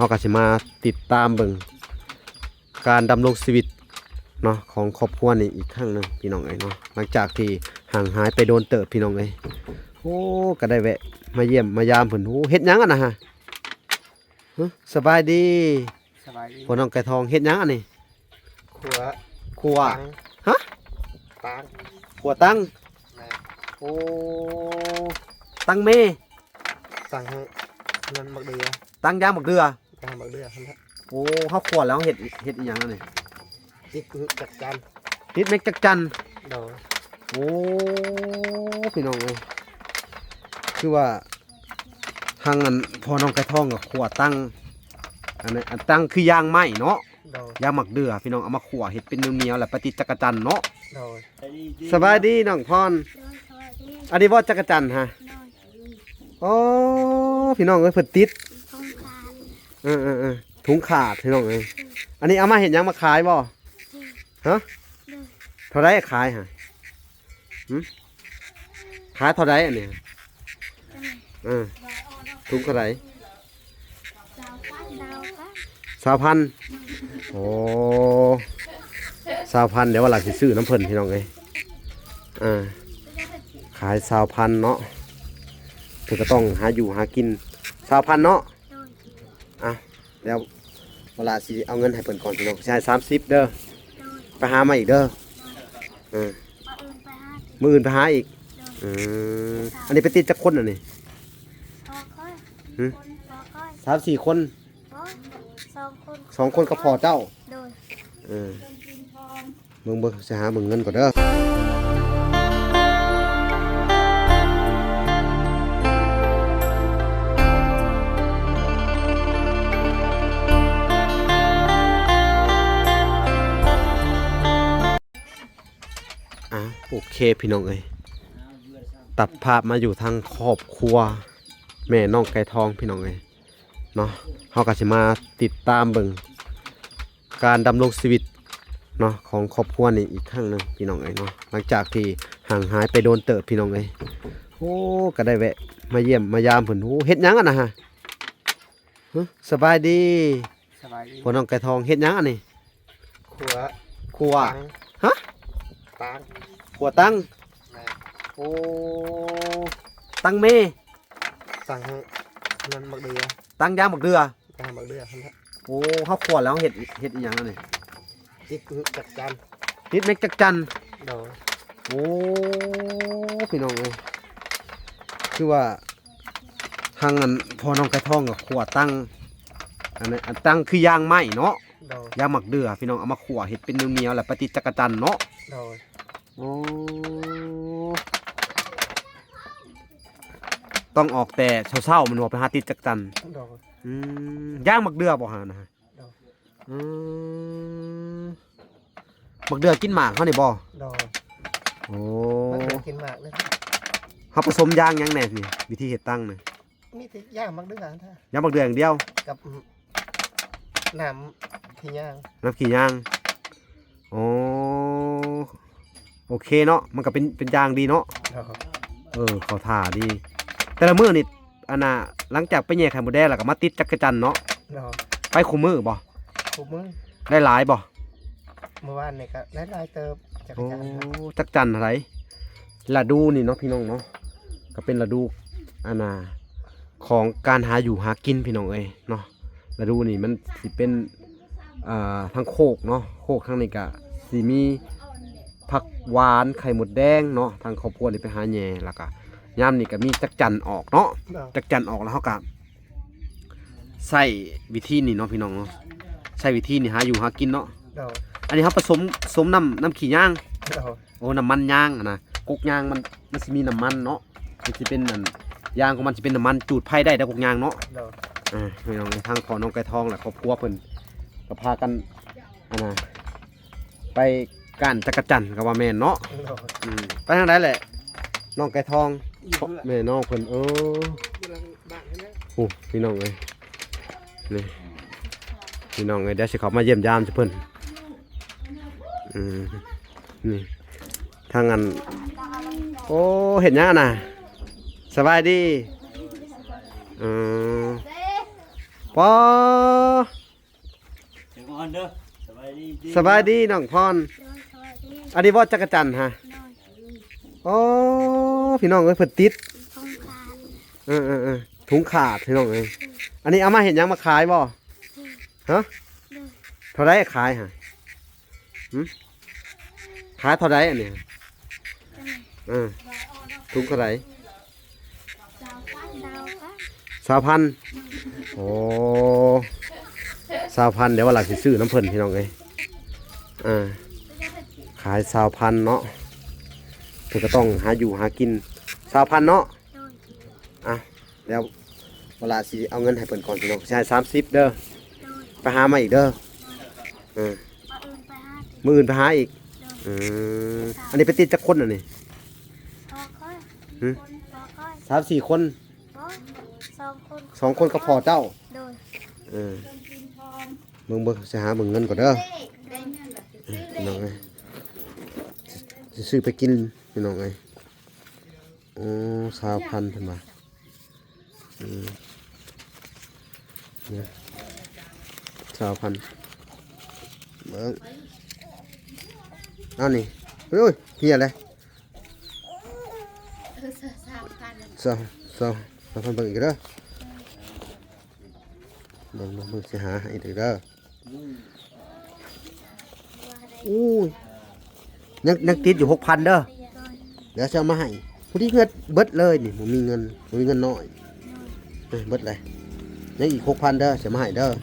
ເຮົາກໍຊິມາຕິດຕາມເບິ່ງການດຳລົງຊີວິດເນາະ ຂອງຄອບຄົວນີ້ອີກຄັ້ງໜຶ່ງ ພີ່ນ້ອງເອີຍເນາະ, ຫຼັງຈາກທີ່ຫ່າງຫາຍໄປໂດນເຕີບ ພີ່ນ້ອງເອີຍ. ໂອ້ ກໍໄດ້ແວະມາຢ້ຽມມາຢາມເພິ່ນ. ໂອ້ ເຮັດຫຍັງອັນນະຮະ? ຮະ ສະບາຍດີ. ສະບາຍດີ. ພໍ່ນ້ອງໄກ່ທອງ ເຮັດຫຍັງອັນນີ້? ຂົ້ວ ຂົ້ວ ຕັງ ຮະ? ຕັງ ຂົ້ວຕັງ. ແມ່ນ. ໂອ້ ຕັງເມ ຕັງ ນັ້ນບັກເດືອ ຕັງຢາງບັກເດືອ ຢາງບັກເດືອຫັ້ນແຫຼະ. ໂອ້ ເຮົາຂົ້ວແລ້ວເຮັດ ເຮັດອີ່ຫຍັງອັນນີ້? ຕິດຈັກຈັນ ຕິດເມັກຈັກຈັນ. ໂດຍ. ໂອ້ ພີ່ນ້ອງເອີຍ ຄືວ່າທາງອັນພໍ່ນ້ອງໄກ່ທອງກໍຂົ້ວຕັງ ອັນນັ້ນ ອັນຕັງຄືຢາງໄມ້ເນາະ. ໂດຍ. ຢາງໝາກເດື່ອ ພີ່ນ້ອງ ເອົາມາຂົ້ວເຮັດເປັນໜຽວໆ ແລ້ວໄປຕິດຈັກກະຈັນເນາະ. ໂດຍ. ສະບາຍດີນ້ອງພອນ. ໂດຍ ສະບາຍດີ. ອັນນີ້ບໍ່ຈັກກະຈັນຮະ? ໂດຍ. ໂອ້ ພີ່ນ້ອງເອີຍ ເພິ່ນຕິດ ເອີໆໆ ທຸງຂາດ ພີ່ນ້ອງເອີຍ. ອັນນີ້ເອົາມາເຮັດຫຍັງ ມາຂາຍບໍ່? ຮະ? ໂດຍ. ເທົ່າໃດຂາຍຫະ? ຫຶ? ຂາຍເທົ່າໃດອັນນີ້? ເອີ ທຸງເທົ່າໃດ? ຊາວພັນ. ໂອ້ ຊາວພັນ ດຽວວ່າຫຼານຊິຊື້ນຳເພິ່ນ ພີ່ນ້ອງເອີຍ. ອ່າ ຂາຍຊາວພັນເນາະ ເພິ່ນກໍຕ້ອງຫາຢູ່ຫາກິນ. ຊາວພັນເນາະ. ໂດຍ. ອ່ະ ແລ້ວເວລາຊິເອົາເງິນໃຫ້ເພິ່ນກ່ອນ ພີ່ນ້ອງ ຊິໃຫ້ສາມສິບເດີ. ໂດຍ. ໄປຫາມາອີກເດີ. ໂດຍ. ເອີ ມື້ອື່ນໄປຫາ ມື້ອື່ນໄປຫາອີກ. ໂດຍ. ອືມ ອັນນີ້ໄປຕິດຈັກຄົນອັນນີ້? ສອງຄົນ. ຫຶ? ສອງຄົນ. ສາມສີ່ຄົນ. ບໍ່ ສອງຄົນ. ສອງຄົນກັບພໍ່ເຈົ້າ? ໂດຍ. ເອີ ເບິ່ງ ເບິ່ງ ຊິຫາເບິ່ງເງິນກ່ອນເດີ. ອ່າ ໂອເຄ ພີ່ນ້ອງເອີຍ ຕັດພາບມາຢູ່ທາງຄອບຄົວແມ່ນ້ອງໄກ່ທອງ ພີ່ນ້ອງເອີຍ. ເນາະ ເຮົາກໍຊິມາຕິດຕາມເບິ່ງການດຳລົງຊີວິດເນາະ ຂອງຄອບຄົວນີ້ອີກຄັ້ງໜຶ່ງ ພີ່ນ້ອງເອີຍເນາະ, ຫຼັງຈາກທີ່ຫ່າງຫາຍໄປໂດນເຕີບ ພີ່ນ້ອງເອີຍ. ໂອ້ ກໍໄດ້ແວະມາຢ້ຽມມາຢາມເພິ່ນ. ໂອ້ ເຮັດຫຍັງອັນນະຮະ? ຮະ ສະບາຍດີ. ສະບາຍດີ. ພໍ່ນ້ອງໄກ່ທອງ ເຮັດຫຍັງອັນນີ້? ຂົ້ວ ຂົ້ວ ຕັງ. ຮະ? ຕັງ. ຂົ້ວຕັງ. ແມ່ນ. ໂອ້ ຕັງເມ ຕັງ ນັ້ນບັກເດືອ ຕັງຢາງບັກເດືອ ຢາງບັກເດືອຫັ້ນແຫຼະ. ໂອ້ ເຮົາຂົ້ວແລ້ວເຮັດ ເຮັດອີ່ຫຍັງອັນນີ້? ຕິດຈັກຈັນ ຕິດເມັກຈັກຈັນ. ໂດຍ. ໂອ້ ພີ່ນ້ອງເອີຍ ຄືວ່າທາງອັນພໍ່ນ້ອງໄກ່ທອງກໍຂົ້ວຕັງ ອັນນັ້ນ ອັນຕັງຄືຢາງໄມ້ເນາະ. ໂດຍ. ຢາງໝາກເດື່ອ ພີ່ນ້ອງ ເອົາມາຂົ້ວເຮັດເປັນໜຽວໆ ແລ້ວໄປຕິດຈັກກະຈັນເນາະ. ໂດຍ. ໂອ້ ຕ້ອງອອກແຕ່ເຊົ້າໆ ແມ່ນບໍ່ ໄປຫາຕິດຈັກກະຈັນ? ໂດຍ. ອືມ ຢາງໝາກເດື່ອບໍ່ຫານະ? ໂດຍ. ອືມ ໝາກເດື່ອກິນໝາກເຮົານີ້ບໍ່? ໂດຍ. ໂອ້ ໝາກເດື່ອກິນໝາກເລີຍ. ເຮົາປະສົມຢາງຫຍັງແດ່ນີ້ ວິທີເຮັດຕັງນີ້? ມີແຕ່ຢາງໝາກເດື່ອ ຢາງໝາກເດື່ອຢ່າງດຽວ ກັບ ນ້ຳຂີ້ຢາງ ນ້ຳຂີ້ຢາງ. ອໍ ໂອເຄເນາະ ມັນກໍເປັນ ເປັນຢາງດີເນາະ. ໂດຍ. ເອີ ເຂົ້າທ່າດີ. ແຕ່ລະມື້ນີ້ ອັນນ່າ ຫຼັງຈາກໄປແຍ່ໄຂ່ມົດແດງແລ້ວກໍມາຕິດຈັກກະຈັນເນາະ. ໂດຍ. ໄປຄູ່ມື້ບໍ່? ຄູ່ມື້. ໄດ້ຫຼາຍບໍ່? ມື້ວານນີ້ກໍໄດ້ຫຼາຍເຕີບ ຈັກກະຈັນ. ໂອ້ ຈັກກະຈັນເທົ່າໃດ? ລະດູນີ້ເນາະ ພີ່ນ້ອງເນາະ ກໍເປັນລະດູ ອັນນ່າ ຂອງການຫາຢູ່ຫາກິນ ພີ່ນ້ອງເອີຍເນາະ. ລະດູນີ້ມັນຊິເປັນ ເອີ ທາງໂຄກເນາະ ໂຄກທາງນີ້ກະຊິມີຜັກຫວານ ໄຂ່ມົດແດງເນາະ. ທາງຄອບຄົວນີ້ໄປຫາແຍ່ ແລ້ວກະຍາມນີ້ກະມີຈັກກະຈັນອອກເນາະ. ໂດຍ. ຈັກກະຈັນອອກ ແລ້ວເຮົາກະໃຊ້ວິທີນີ້ເນາະ ພີ່ນ້ອງເນາະ ໃຊ້ວິທີນີ້ຫາຢູ່ຫາກິນເນາະ. ໂດຍ. ອັນນີ້ເຮົາປະສົມ ສົມນ້ຳ ນ້ຳຂີ້ຢາງ. ໂດຍ. ໂອ້ ນ້ຳມັນຢາງຫັ້ນນະ ກົກຢາງມັນ ມັນຊິມີນ້ຳມັນເນາະ ມັນຊິເປັນອັນ ຢາງຂອງມັນຊິເປັນນ້ຳມັນ ຈູດໄຟໄດ້ເດ້ ກົກຢາງເນາະ. ໂດຍ. ອ່າ ພີ່ນ້ອງ ທາງພໍ່ນ້ອງໄກ່ທອງ ແລະ ຄອບຄົວເພິ່ນກໍພາກັນ ອັນນ່າ ໄປກ້ານຈັກກະຈັນກໍວ່າແມ່ນເນາະ. ໂດຍ. ອືມ ໄປທາງໃດແຫຼະ ນ້ອງໄກ່ທອງ? ແມ່ນ້ອງເພິ່ນ. ເອີ ໂອ້ ພີ່ນ້ອງເອີຍ ນີ້ ພີ່ນ້ອງເອີຍ ດຽວຊິເຂົ້າມາຢ້ຽມຢາມເພິ່ນ. ອືມ ນີ້ ທາງອັນ ໂອ້ ເຮັດຫຍັງອັນນ່າ? ສະບາຍດີ. ເອີ ປາ ເຊີນນອນເດີ. ສະບາຍດີ ສະບາຍດີນ້ອງພອນ. ໂດຍ ສະບາຍດີ. ອັນນີ້ບໍ່ຈັກກະຈັນຫະ? ໂດຍ. ໂອ້ ພີ່ນ້ອງເອີຍ ເພິ່ນຕິດ ເອີໆໆ ທຸງຂາດພີ່ນ້ອງເອີຍ. ອັນນີ້ເອົາມາເຮັດຫຍັງ ມາຂາຍບໍ່? ຮະ? ໂດຍ. ເທົ່າໃດຂາຍຫະ? ຫຶ? ຂາຍເທົ່າໃດອັນນີ້? ເອີ ເອີ ທຸງເທົ່າໃດ? ຊາວພັນ. ຊາວພັນ. ໂອ້ ຊາວພັນ. ດຽວວັນຫຼັງຊິຊື້ນຳເພິ່ນພີ່ນ້ອງເອີຍ. ອ່າ ຂາຍຊາວພັນເນາະ ເພິ່ນກໍຕ້ອງຫາຢູ່ຫາກິນ. ຊາວພັນເນາະ. ໂດຍ. ອ່ະ ແລ້ວເວລາຊິເອົາເງິນໃຫ້ເພິ່ນກ່ອນພີ່ນ້ອງ ຊິໃຫ້ສາມສິບເດີ. ໂດຍ. ໄປຫາມາອີກເດີ. ໂດຍ. ເອີ ມື້ອື່ນໄປຫາ. ມື້ອື່ນໄປຫາອີກ. ໂດຍ. ອືມ ອັນນີ້ໄປຕິດຈັກຄົນອັນນີ້? ພໍ່ຂ້ອຍ. ຫຶ? ພໍ່ຂ້ອຍ. ສາມສີ່ຄົນ. ບໍ່ ສອງຄົນ. ສອງຄົນກັບພໍ່ເຈົ້າ. ໂດຍ. ເອີ ເບິ່ງໆ ຊິຫາເບິ່ງເງິນກ່ອນເດີ. ເອີ ພີ່ນ້ອງເອີຍ ຊິຊື້ໄປກິນພີ່ນ້ອງເອີຍ. ໂອ້ ຊາວພັນເພິ່ນວ່າ. ອືມ ນີ້ ຊາວພັນ. ເບິ່ງ ເອົານີ້ ໂອ້ຍ ເຫຍແລ້ວ. ເອີ ຊາວ ຊາວ ຊາວພັນ ເບິ່ງອີກເດີ. ເບິ່ງ ເບິ່ງ ເບິ່ງ ຊິຫາໃຫ້ອີກເດີ. ອືມ ໂອ້ຍ ຍັງ ຍັງຕິດຢູ່ຫົກພັນເດີ. ໂດຍ. ດຽວຊິເອົາມາໃຫ້ ພໍດີເງິນເບິດເລີຍນີ້ ບໍ່ມີເງິນ ບໍ່ມີເງິນນ້ອຍ. ໂດຍ. ເອີ ເບິດເລີຍ ຍັງອີກຫົກພັນເດີ ຊິເອົາມາໃຫ້ເດີ. ໂດຍ.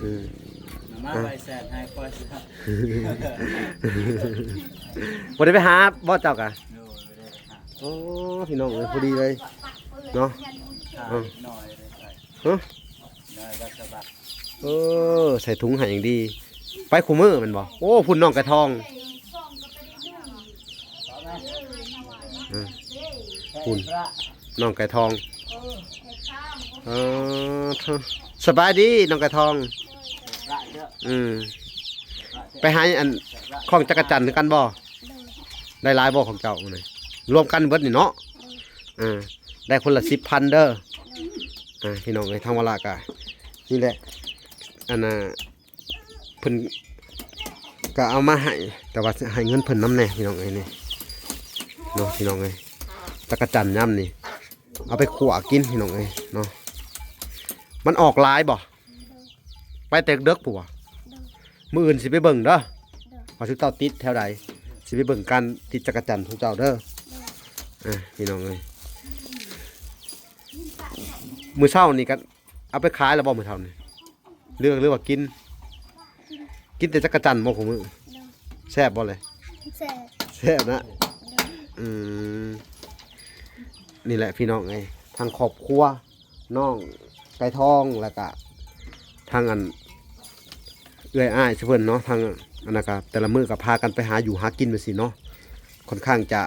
ອືມ ມາ ອ່ະ ໄປແສນໃຫ້ຂ້ອຍ ບໍ່ໄດ້ໄປຫາບໍ່ເຈົ້າກະ? ໂດຍ ບໍ່ໄດ້ໄປຫາ. ໂອ້ ພີ່ນ້ອງເອີຍ ພໍດີເລີຍເນາະ. ເອີ ຮະ? ເອີ ໃສ່ຖົງໃຫ້ຢ່າງດີ ໄປຄູ່ມື້ແມ່ນບໍ່? ໂອ້ ພຸ້ນນ້ອງໄກ່ທອງ. ເອີ ພຸ້ນນ້ອງໄກ່ທອງ. ເອີ ເອີ ສະບາຍດີນ້ອງໄກ່ທອງ. ອືມ ໄປຫາອັນ ຂ້ອງຈັກກະຈັນຄືກັນບໍ່? ໄດ້ຫຼາຍບໍ່ຂອງເຈົ້າມື້ນີ້? ລວມກັນເບິດນີ້ເນາະ. ເອີ ໄດ້ຄົນລະສິບພັນເດີ. ອ່າ ພີ່ນ້ອງເອີຍ ທາງວາລະກະນີ້ແຫຼະ ອັນນ່າ ເພິ່ນກະເອົາມາໃຫ້ ແຕ່ວ່າໃຫ້ເງິນເພິ່ນນຳແດ່ພີ່ນ້ອງເອີຍ. ນີ້ເນາະ ພີ່ນ້ອງເອີຍ ຈັກກະຈັນຍາມນີ້ ເອົາໄປຂົ້ວກິນພີ່ນ້ອງເອີຍເນາະ. ມັນອອກຫຼາຍບໍ່? ໄປແຕ່ເດິກພຸ້ນຫວາ? ໂດຍ. ມື້ອື່ນຊິໄປເບິ່ງເດີ. ໂດຍ. ວ່າຊຸມເຈົ້າຕິດແຖວໃດ ຊິໄປເບິ່ງການຕິດຈັກກະຈັນຂອງເຈົ້າເດີ. ໂດຍ. ອ່າ ພີ່ນ້ອງເອີຍ ມື້ເຊົ້ານີ້ກະເອົາໄປຂາຍແລ້ວບໍ່ມື້ເຊົ້ານີ້? ຫຼື ຫຼືວ່າກິນ? ກິນ. ກິນແຕ່ຈັກກະຈັນບໍ່ຄູ່ມື້? ໂດຍ. ແຊບບໍ່ເລີຍ? ແຊບ. ແຊບນະ. ໂດຍ. ອືມ ນີ້ແຫຼະພີ່ນ້ອງເອີຍ ທາງຄອບຄົວ ນ້ອງໄກ່ທອງ ແລ້ວກະທາງອັນເອື້ອຍອ້າຍຊະເພິ່ນເນາະ ທາງອັນນັ້ນກະແຕ່ລະມື້ກະພາກັນໄປຫາຢູ່ຫາກິນແບບຊີ້ເນາະ. ຄ່ອນຂ້າງຈະ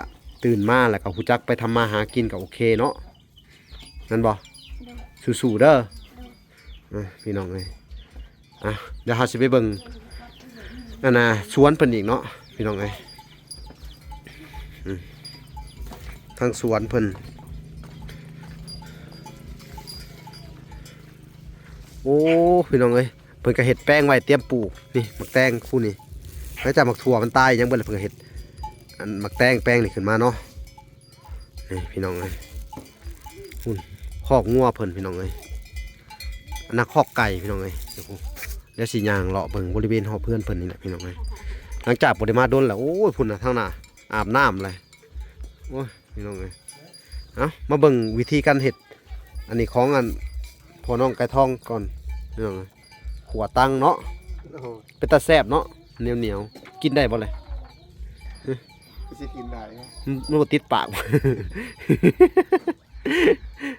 ຕື່ນມາແລ້ວກະຮູ້ຈັກໄປທຳມາຫາກິນກະໂອເຄເນາະ ແມ່ນບໍ່? ໂດຍ. ສູ້ໆເດີ. ໂດຍ. ອ່ະ ພີ່ນ້ອງເອີຍ ອ່ະ ດຽວເຮົາຊິໄປເບິ່ງອັນນ່າສວນເພິ່ນອີກເນາະ ພີ່ນ້ອງເອີຍ. ອືມ ທາງສວນເພິ່ນ ໂອ້ ພີ່ນ້ອງເອີຍ ເພິ່ນກະເຮັດແປງໄວ້ຕຽມປູກ. ນີ້ໝາກແຕງຄູ່ນີ້ ຫຼັງຈາກໝາກຖົ່ວມັນຕາຍຫຍັງເບິດແລ້ວ ເພິ່ນກະເຮັດອັນໝາກແຕງແປງນີ້ຂຶ້ນມາເນາະ. ນີ້ພີ່ນ້ອງເອີຍ ພຸ້ນ ຄອກງົວເພິ່ນພີ່ນ້ອງເອີຍ. ອັນນັ້ນຄອກໄກ່ພີ່ນ້ອງເອີຍ. ດຽວຊິຍ່າງເລາະເບິ່ງບໍລິເວນຮອບເຮືອນເພິ່ນນີ້ແຫຼະພີ່ນ້ອງເອີຍ. ຫຼັງຈາກບໍ່ໄດ້ມາດົນແລ້ວ ໂອ້ຍ ພຸ້ນນະ ທາງໜ້າອາບນ້ຳແລ້ວ. ໂອ້ຍ ພີ່ນ້ອງເອີຍ ເອົ້າ ມາເບິ່ງວິທີການເຮັດ ອັນນີ້ຂອງອັນ ພໍ່ນ້ອງໄກ່ທອງກ່ອນພີ່ນ້ອງເອີຍ. ຂົ້ວຕັງເນາະ. ໂອ້ໂຫ ເປັນຕາແຊບເນາະ ໜຽວໆ ກິນໄດ້ບໍ່ເລີຍ? ຄືຊິກິນໄດ້ ມັນ ມັນບໍ່ຕິດປາກ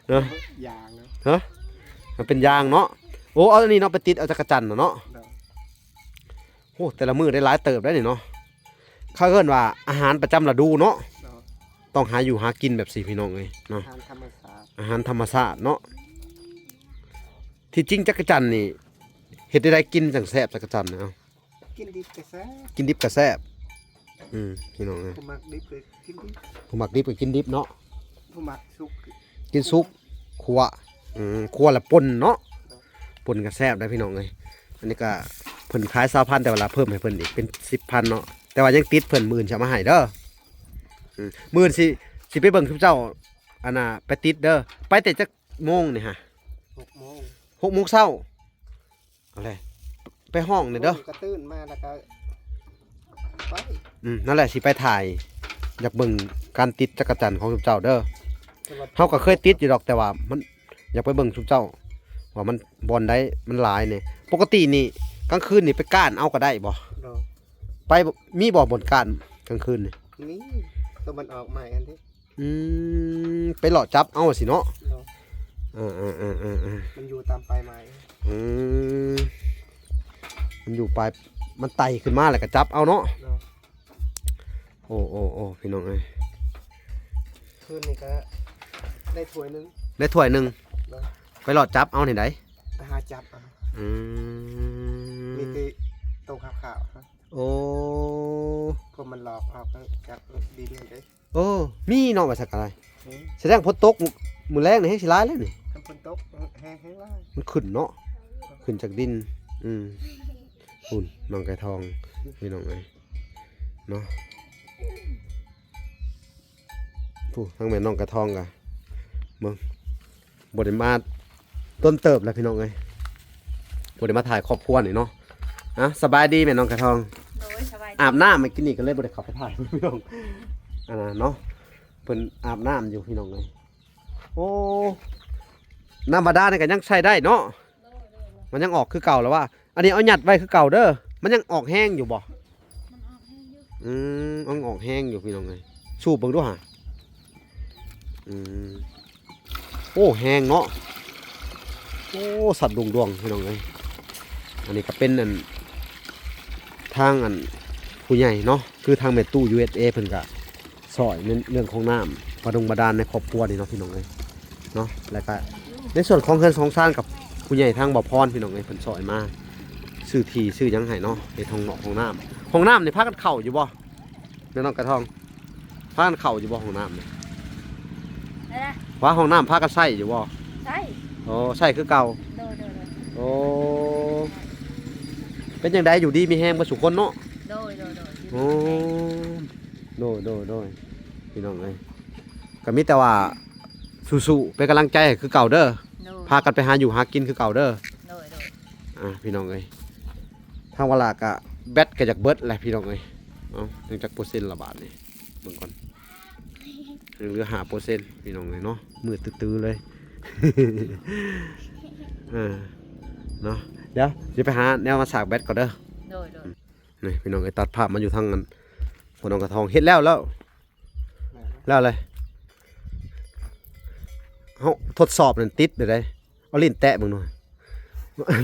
ເນາະ ຢາງເນາະ. ຮະ? ມັນເປັນຢາງເນາະ. ໂອ້ ເອົາອັນນີ້ເນາະ ໄປຕິດເອົາຈັກກະຈັນນະເນາະ. ໂດຍ. ໂອ້ ແຕ່ລະມື້ໄດ້ຫຼາຍເຕີບໄດ໋ນີ້ເນາະ. ເຂົາເອີ້ນວ່າອາຫານປະຈຳລະດູເນາະ. ໂດຍ. ຕ້ອງຫາຢູ່ຫາກິນແບບຊີ້ພີ່ນ້ອງເອີຍເນາະ. ອາຫານທຳມະຊາດ ອາຫານທຳມະຊາດເນາະ. ທີ່ຈິງຈັກກະຈັນນີ້ ເຮັດແນວໃດກິນຈັ່ງແຊບ ຈັກກະຈັນນີ້? ເອົ້າ ກິນດິບກະແຊບ ກິນດິບກະແຊບ. ອືມ ພີ່ນ້ອງເອີຍ ຜູ້ມັກດິບກະກິນດິບ ຜູ້ມັກດິບກະກິນດິບເນາະ. ຜູ້ມັກສຸກ ກິນສຸກ ຂົ້ວ ອືມ ຂົ້ວແລ້ວປົ່ນເນາະ. ປົ່ນກໍແຊບໄດ໋ພີ່ນ້ອງເອີຍ. ອັນນີ້ກໍເພິ່ນຂາຍຊາວພັນ ແຕ່ວ່າລະເພີ່ມໃຫ້ເພິ່ນອີກເປັນສິບພັນເນາະ, ແຕ່ວ່າຍັງຕິດເພິ່ນ ມື້ອື່ນຊິເອົາມາໃຫ້ເດີ. ອືມ ມື້ອື່ນຊິ ຊິໄປເບິ່ງຊຸມເຈົ້າ ອັນນ່າ ໄປຕິດເດີ. ໄປແຕ່ຈັກໂມງນີ້ຫະ? ຫົກໂມງ ຫົກໂມງເຊົ້າ. ເອົາແຫຼະ ໄປຮ້ອງແດ່ເດີ. ໂອ້ຍ ກໍຕື່ນມາແລ້ວກໍໄປ. ອືມ ນັ້ນແຫຼະ ຊິໄປຖ່າຍ ຢາກເບິ່ງການຕິດຈັກກະຈັນຂອງຊຸມເຈົ້າເດີ. ແຕ່ວ່າ ເຮົາກໍເຄີຍຕິດຢູ່ດອກ ແຕ່ວ່າມັນ ຢາກໄປເບິ່ງຊຸມເຈົ້າວ່າມັນບ່ອນໃດມັນຫຼາຍແດ່. ປົກກະຕິນີ້ກາງຄືນນີ້ໄປກ້ານເອົາກໍໄດ້ບໍ່? ໂດຍ. ໄປ ມີບໍ່ບ່ອນກ້ານກາງຄືນນີ້? ມີ ຕົວມັນອອກໃໝ່ຫັ້ນເດ້. ອືມ ໄປເລາະຈັບເອົາຊີ້ເນາະ. ໂດຍ. ເອີໆໆໆໆ ມັນຢູ່ຕາມປາຍໄມ້. ອືມ ມັນຢູ່ປາຍ ມັນໄຕ່ຂຶ້ນມາແລ້ວກໍຈັບເອົາເນາະ. ໂດຍ. ໂອ້ ໂອ້ ໂອ້ ພີ່ນ້ອງເອີຍ ຄືນນີ້ກໍໄດ້ຖ້ວຍໜຶ່ງ ໄດ້ຖ້ວຍໜຶ່ງ. ໂດຍ. ໄປເລາະຈັບເອົານີ້ໃດ? ໄປຫາຈັບເອົາ. ອືມ ມີແຕ່ໂຕຂາວໆ. ໂອ້ ພວກມັນຫຼອກອອກຈາກດິນນັ້ນເດ້. ໂອ້ ມີເນາະ ວ່າຊັ້ນກໍໄດ້. ອືມ ສະແດງຝົນຕົກມື້ແລງນີ້ແຮງຊິຫຼາຍແລ້ວນີ້. ຄັນຝົນຕົກແຮງ ແຮງຫຼາຍ ມັນຂຶ້ນເນາະ ຂຶ້ນຈາກດິນ. ອືມ ພຸ້ນ ນ້ອງໄກ່ທອງ ພີ່ນ້ອງເອີຍເນາະ. ຜູ້ ທາງແມ່ນ້ອງກະທອງກະເບິ່ງ ບໍ່ໄດ້ມາດົນເຕີບແລ້ວພີ່ນ້ອງເອີຍ ບໍ່ໄດ້ມາຖ່າຍຄອບຄົວນີ້ເນາະ. ອ່ະ ສະບາຍດີແມ່ນ້ອງກະທອງ. ໂດຍ ສະບາຍດີ. ອາບນ້ຳມາກິນນີ້ກໍເລີຍບໍ່ໄດ້ເຂົ້າໄປຖ່າຍພີ່ນ້ອງ ອັນນັ້ນເນາະ ເພິ່ນອາບນ້ຳຢູ່ພີ່ນ້ອງເອີຍ. ໂອ້ ນ້ຳບາດານນີ້ກໍຍັງໃຊ້ໄດ້ເນາະ. ໂດຍ ໂດຍ ໂດຍ. ມັນຍັງອອກຄືເກົ່າລະວ່າ ອັນນີ້ເອົາຍັດໄວ້ຄືເກົ່າເດີ. ມັນຍັງອອກແຮງຢູ່ບໍ່? ມັນອອກແຮງຢູ່. ອືມ ມັນອອກແຮງຢູ່ພີ່ນ້ອງເອີຍ ສູບເບິ່ງດູຫາ. ອືມ ໂອ້ ແຮງເນາະ. ໂອ້ ສັ່ນດຸງດວງພີ່ນ້ອງເອີຍ. ອັນນີ້ກໍເປັນອັນ ທາງອັນຜູ້ໃຫຍ່ເນາະ ຄືທາງແມ່ຕູ້ ຢູເອສເອ ເພິ່ນກະ ຊ່ອຍໃນເລື່ອງຂອງນ້ຳ ບາດົງບາດານໃນຄອບຄົວນີ້ເນາະ ພີ່ນ້ອງເອີຍເນາະ. ແລ້ວກະໃນສ່ວນຂອງເຮືອນຂອງຊານກັບຜູ້ໃຫຍ່ທາງບໍ່ພອນ ພີ່ນ້ອງເອີຍ ເພິ່ນຊ່ອຍມາຊື້ທີ່ຊື້ຫຍັງໃຫ້ເນາະ ເຮັດຫ້ອງນອກຫ້ອງນ້ຳ. ຫ້ອງນ້ຳນີ້ພາກັນເຂົ້າຢູ່ບໍ່ ແມ່ນ້ອງກະທອງ? ພາກັນເຂົ້າຢູ່ບໍ່ຫ້ອງນ້ຳນີ້? ໄດ້ລະ ວ່າຫ້ອງນ້ຳພາກັນໃຊ້ຢູ່ບໍ່? ໃຊ້. ໂອ້ ໃຊ້ຄືເກົ່າ. ໂດຍ ໂດຍ ໂດຍ. ໂອ້ ເປັນຈັ່ງໃດ ຢູ່ດີມີແຮງເບິດສູ່ຄົນເນາະ? ໂດຍ ໂດຍ ໂດຍ. ໂອ້ ໂດຍ ໂດຍ ໂດຍ ພີ່ນ້ອງເອີຍ ກໍມີແຕ່ວ່າສູ້ໆ ເປັນກຳລັງໃຈໃຫ້ຄືເກົ່າເດີ. ໂດຍ. ພາກັນໄປຫາຢູ່ຫາກິນຄືເກົ່າເດີ. ໂດຍ ໂດຍ. ອ່າ ພີ່ນ້ອງເອີຍ ທາງວາລາກະແບັດກໍຢາກເບິດແຫຼະ ພີ່ນ້ອງເອີຍ. ເອົ້າ ຍັງຈັກເປີເຊັນລະບາດນີ້ ເບິ່ງກ່ອນ ຍັງເຫຼືອຫ້າເປີເຊັນ ພີ່ນ້ອງເອີຍເນາະ ມືດຕື້ໆເລີຍ. ເອີ ເນາະ ດຽວຊິໄປຫາແນວມາສາກແບັດກ່ອນເດີ. ໂດຍ ໂດຍ. ນີ້ພີ່ນ້ອງເອີຍ ຕັດພາບມາຢູ່ທາງນັ້ນ ພໍ່ນ້ອງກະທອງເຮັດແລ້ວ ແລ້ວ ແລ້ວເລີຍ. ເຮົາທົດສອບນັ້ນຕິດໄດ້ ເອົາລີ້ນແຕະເບິ່ງດູ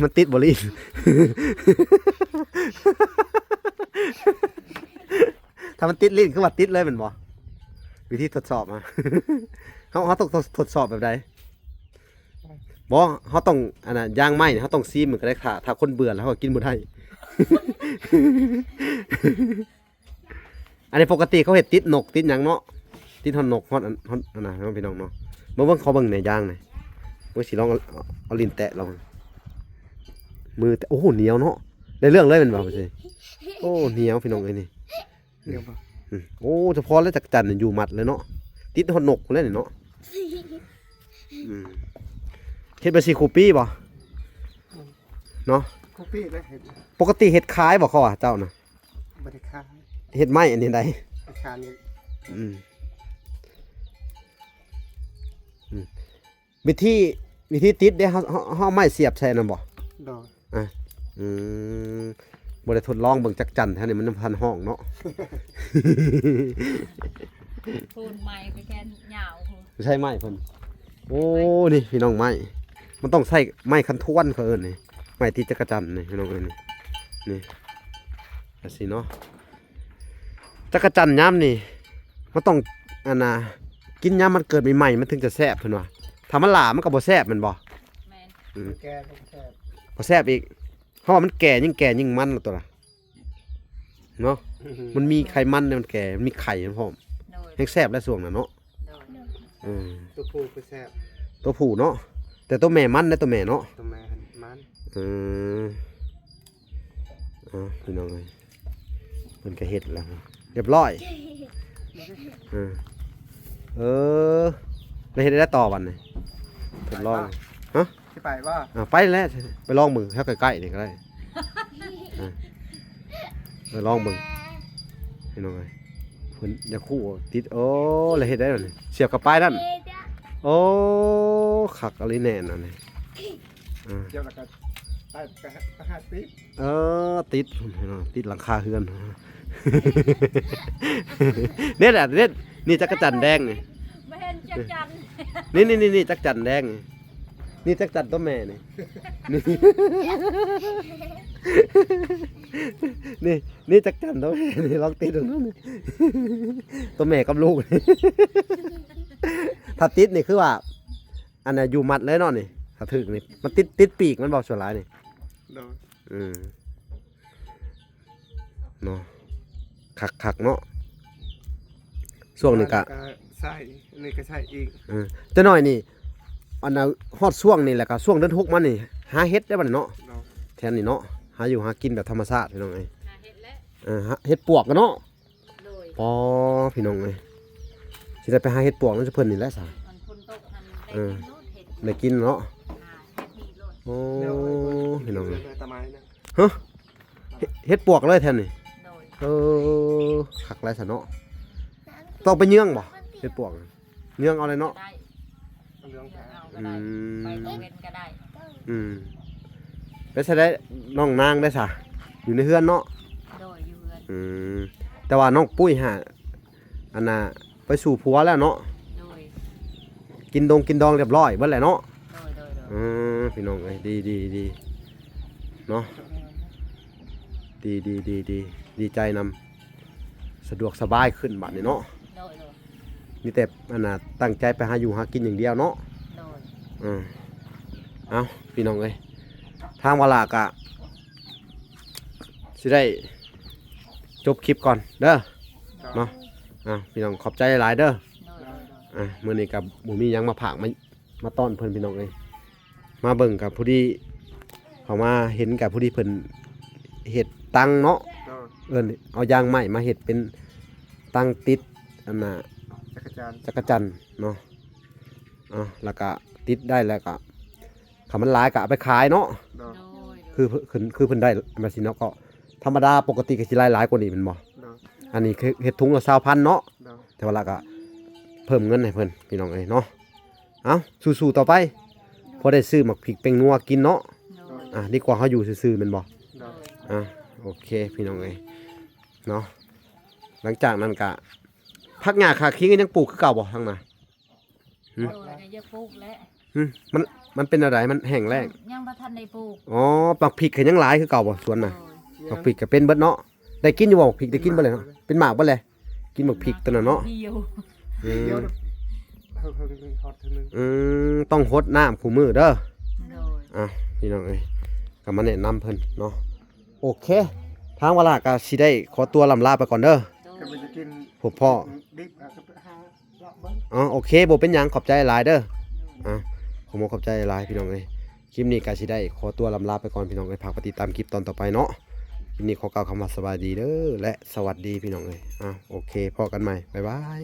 ມັນຕິດບໍ່ລີ້ນ? ຖ້າມັນຕິດລີ້ນຄືວ່າຕິດເລີຍແມ່ນບໍ່? ວິທີທົດສອບ ເຮົາ ເຮົາຕ້ອງທົດສອບແບບໃດ? ບໍ່ ເຮົາຕ້ອງ ອັນນ່າ ຢາງໄມ້ເຮົາຕ້ອງຊີມມັນກໍໄດ້ ຖ້າ ຖ້າຄົນເບື່ອແລ້ວເຮົາກໍກິນບໍ່ໄດ້. ອັນນີ້ປົກກະຕິເຂົາເຮັດຕິດນົກຕິດຫຍັງເນາະ ຕິດຮອດນົກຮອດອັນ ຮອດອັນນັ້ນເນາະ ພີ່ນ້ອງເນາະ. ເບິ່ງ ເບິ່ງ ຂໍເບິ່ງແໜ່ຢາງແໜ່ ເບິ່ງ ຊິລອງເອົາ ເອົາ ເອົາລີ້ນແຕະລອງ ມືແຕະ ໂອ້ໂຫ ໜຽວເນາະ ໄດ້ເລື່ອງເລີຍແມ່ນບໍ່? ໂອ້ ໜຽວ ພີ່ນ້ອງເອີຍ ນີ້ ໜຽວບໍ່? ອືມ ໂອ້ ສະເພາະແລ້ວຈັກຈັນຢູ່ໝົດເລີຍເນາະ ຕິດຮອດນົກພຸ້ນແຫຼະນີ້ເນາະ. ອືມ ເຮັດມາຊິຄູ່ປີບໍ່? ເນາະ ຄູ່ປີແລ້ວເຮັດ. ປົກກະຕິເຮັດຂາຍບໍ່ເຂົາວ່າເຈົ້ານະ? ບໍ່ໄດ້ຂາຍ ເຮັດໄມ້ອັນນີ້ໃດ? ຂາຍນີ້. ອືມ ອືມ ວິທີ ວິທີຕິດເດ້ ເຮົາ ເຮົາ ເຮົາເອົາໄມ້ສຽບໃສ່ນັ້ນບໍ່? ໂດຍ. ອ່ະ ອືມ ບໍ່ໄດ້ທົດລອງເບິ່ງຈັກຈັນແຖວນີ້ມັນຍັງບໍ່ທັນຮ້ອງເນາະ. ປູນໄມ້ໄປແຄ່ຍາວພຸ້ນ ໃຊ້ໄມ້ເພິ່ນ. ໂອ້ ໄມ້ ນີ້ພີ່ນ້ອງ ໄມ້ ມັນຕ້ອງໃຊ້ໄມ້ຄັນທວນເຂົາເອີ້ນນີ້ ໄມ້ຕີຈັກກະຈັນນີ້ ພີ່ນ້ອງເອີຍ ນີ້ ນີ້ ຈັ່ງຊີ້ເນາະ. ຈັກກະຈັນຍາມນີ້ມັນຕ້ອງ ອັນນ່າ ກິນຍາມມັນເກີດໃໝ່ໆ ມັນເຖິງຈະແຊບເພິ່ນວ່າ ຖ້າມັນຫຼ້າມັນກໍບໍ່ແຊບແມ່ນບໍ່? ແມ່ນ. ອືມ ມັນແກ່ກໍແຊບ ບໍ່ແຊບອີກ ເພາະວ່າມັນແກ່ ຍິ່ງແກ່ຍິ່ງມັນລະຕົວລະ ເນາະ. ອືມ ມັນມີໄຂມັນ ມັນແກ່ ມັນມີໄຂ່ນຳພ້ອມ. ໂດຍ. ແຮງແຊບແລ້ວຊ່ວງນັ້ນເນາະ. ໂດຍ. ເອີ ຕົວຜູ້ກໍແຊບ ຕົວຜູ້ເນາະ ແຕ່ຕົວແມ່ມັນເດ້ ຕົວແມ່ເນາະ ຕົວແມ່ມັນ. ເອີ ເອົາ ພີ່ນ້ອງເອີຍ ເພິ່ນກໍເຮັດແລ້ວ ຮຽບຮ້ອຍ. ເອີ ເອີ ແລ້ວເຮັດໄດ້ຕໍ່ບັດນີ້ ທົດລອງ. ຮະ? ຊິໄປບໍ່? ອ່າ ໄປແຫຼະ ໄປລອງເບິ່ງ ແຖວໃກ້ໆນີ້ກໍໄດ້. ອ່າ ໄປລອງເບິ່ງ ພີ່ນ້ອງເອີຍ ເພິ່ນຢາກຮູ້ຕິດ. ໂອ້ ແລ້ວເຮັດໄດ້ບັດນີ້ ສຽບເຂົ້າປາຍນັ້ນ. ໂອ້ ຄັກອີ່ຫຼີແນ່ນອນນີ້. ອ່າ ສຽບແລ້ວກໍໄປ ໄປຫາ ໄປຫາຕິດ. ເອີ ຕິດພຸ້ນພີ່ນ້ອງ ຕິດຫຼັງຄາເຮືອນ. ເດັດແຫຼະ ເດັດ. ນີ້ຈັກກະຈັນແດງນີ້ ບໍ່ເຫັນຈັກຈັນ. ນີ້ໆໆ ຈັກກະຈັນແດງນີ້ ນີ້ຈັກກະຈັນຕົວແມ່ນີ້ ນີ້ ນີ້ ນີ້ຈັກກະຈັນຕົວແມ່ນີ້ ລອງຕິດເບິ່ງດູນີ້ ຕົວແມ່ກັບລູກ. ຖ້າຕິດນີ້ຄືວ່າ ອັນນ່າຢູ່ໝັດເລີຍເນາະນີ້ ຖ້າຖືກນີ້ ມັນຕິດ ຕິດປີກມັນບໍ່ສ່ວນຫຼາຍນີ້. ໂດຍ ອືມ ເນາະ ຄັກໆເນາະ. ຊ່ວງນີ້ກະ ອັນນີ້ກະໃສ່ອີກ. ເອີ ຈັກໜ້ອຍນີ້ ອັນນ່າ ຮອດຊ່ວງນີ້ແຫຼະ ກະຊ່ວງເດືອນຫົກມານີ້ ຫາເຫັດໄດ້ບັດນີ້ເນາະ. ໂດຍ ແຖວນີ້ເນາະ ຫາຢູ່ຫາກິນແບບທຳມະຊາດ ພີ່ນ້ອງເອີຍ. ຫາເຫັດແຫຼະ. ເອີ ຫາເຫັດປວກກະເນາະ. ໂດຍ ອໍ ພີ່ນ້ອງເອີຍ ຊິໄດ້ໄປຫາເຫັດປວກນຳເພິ່ນນີ້ແຫຼະຊະ. ມັນຝົນຕົກຫັ້ນ ເອີ ໄດ້ກິນໂລດເຫັດ ໄດ້ກິນເນາະ. ອ່າ ເຮັດນີ້ໂລດ. ໂອ້ ພີ່ນ້ອງເອີຍ ຕາໄມ້ນະ. ຮະ? ເຫັດ ເຫັດປວກເລີຍແຖວນີ້. ໂດຍ ເອີ ຄັກຫຼາຍຊະເນາະ. ຕ້ອງໄປເຍືອງບໍ່ ເຫັດປວກ? ເຍືອງເອົາເລີຍເນາະ. ໄດ້ ເຍືອງເອົາກໍໄດ້. ອືມ ໄປກາງເວັນກໍໄດ້. ອືມ ໄປໃສໄດ້ ນ້ອງນາງໄດ້ຊະ ຢູ່ໃນເຮືອນເນາະ. ໂດຍ ຢູ່ເຮືອນ. ອືມ ແຕ່ວ່ານ້ອງປຸ້ຍຫາ ອັນນ່າ ໄປສູ່ຜົວແລ້ວເນາະ. ໂດຍ ກິນດົງກິນດອງຮຽບຮ້ອຍເບິດແຫຼະເນາະ. ໂດຍໆໆ. ອືມ ພີ່ນ້ອງເອີຍ ດີໆໆ ເນາະ. ແມ່ນ ດີໆໆໆ ດີໃຈນຳ ສະດວກສະບາຍຂຶ້ນບາດນີ້ເນາະ. ໂດຍໆ. ມີແຕ່ ອັນນ່າ ຕັ້ງໃຈໄປຫາຢູ່ຫາກິນຢ່າງດຽວເນາະ. ໂດຍ. ເອີ ເອົ້າ ພີ່ນ້ອງເອີຍ ທາງວາລາກະຊິໄດ້ຈົບຄລິບກ່ອນເດີ ໂດຍ ເນາະ. ອ່າ ພີ່ນ້ອງຂອບໃຈຫຼາຍເດີ. ໂດຍໆໆ. ອ່າ ມື້ນີ້ກະບໍ່ມີຫຍັງມາຝາກ ມາ ມາຕ້ອນເພິ່ນ ພີ່ນ້ອງເອີຍ. ມາເບິ່ງກະພໍດີ ເຂົ້າມາເຫັນກະພໍດີເພິ່ນເຮັດຕັ່ງເນາະ. ໂດຍ. ເອີ້ນເອົາຢາງໄມ້ມາເຮັດເປັນຕັ່ງຕິດ ອັນນ່າ ຈັກກະຈັນ ຈັກກະຈັນເນາະ. ອ່າ ແລ້ວກະຕິດໄດ້ແລ້ວກະ ຄັນມັນຫຼາຍກະເອົາໄປຂາຍເນາະ. ໂດຍ. ໂດຍ ຄື ຄື ຄືເພິ່ນໄດ້ມາຊີ້ເນາະ ກໍທຳມະດາປົກກະຕິກະຊິໄດ້ຫຼາຍກວ່ານີ້ແມ່ນບໍ່? ໂດຍ. ອັນນີ້ຄືເຮັດທຸງລະຊາວພັນເນາະ. ໂດຍ. ແຕ່ວ່າລະກະເພີ່ມເງິນໃຫ້ເພິ່ນ ພີ່ນ້ອງເອີຍເນາະ. ເອົ້າ ສູ້ໆຕໍ່ໄປ ໂດຍ ພໍໄດ້ຊື້ໝາກພິກແປ້ງນົວກິນເນາະ. ໂດຍ. ອ່າ ດີກວ່າເຮົາຢູ່ຊື່ໆແມ່ນບໍ່? ໂດຍ. ອ່າ ໂອເຄ ພີ່ນ້ອງເອີຍເນາະ. ຫຼັງຈາກນັ້ນກະ ຜັກຫຍ້າຂາຄີງກໍຍັງປູກຄືເກົ່າບໍ່ທາງນາ? ຫຶ? ໂດຍ ກໍຢາກປູກແຫຼະ. ຫຶ? ມັນ ມັນເປັນແນວໃດ? ມັນແຫ້ງແລ້ງ? ຍັງບໍ່ທັນໄດ້ປູກ. ອໍ ໝາກພິກກໍຍັງຫຼາຍຄືເກົ່າບໍ່ສວນນະ? ໂດຍ. ໝາກພິກກໍເປັນເບິດເນາະ. ໄດ້ກິນຢູ່ບໍ່ໝາກພິກ? ໄດ້ກິນເບິດແລ້ວເນາະ. ເປັນໝາກເບິດແລ້ວ. ກິນໝາກພິກຕົວນັ້ນເນາະ. ອືມ ອືມ ຕ້ອງຫົດນ້ຳຄູ່ມື້ເດີ. ໂດຍ. ອ່ະ ພີ່ນ້ອງເອີຍ ກໍມາແນະນຳເພິ່ນເນາະ. ໂອເຄ ທາງວາລາກໍຊິໄດ້ຂໍຕົວລ່ຳລາໄປກ່ອນເດີ. ໂດຍ. ພວກພໍ່ ອໍ ໂອເຄ ບໍ່ເປັນຫຍັງ ຂອບໃຈຫຼາຍເດີ. ອ່ະ ຂໍຂອບໃຈຫຼາຍ ພີ່ນ້ອງເອີຍ. ຄລິບນີ້ກໍຊິໄດ້ຂໍຕົວລ່ຳລາໄປກ່ອນ ພີ່ນ້ອງເອີຍ. ຝາກໄປຕິດຕາມຄລິບຕອນຕໍ່ໄປເນາະ. ຄລິບນີ້ຂໍກ່າວຄຳວ່າສະບາຍດີເດີ ແລະ ສະຫວັດດີ ພີ່ນ້ອງເອີຍ. ອ່ະ ໂອເຄ ພໍ້ກັນໃໝ່ ບາຍບາຍ.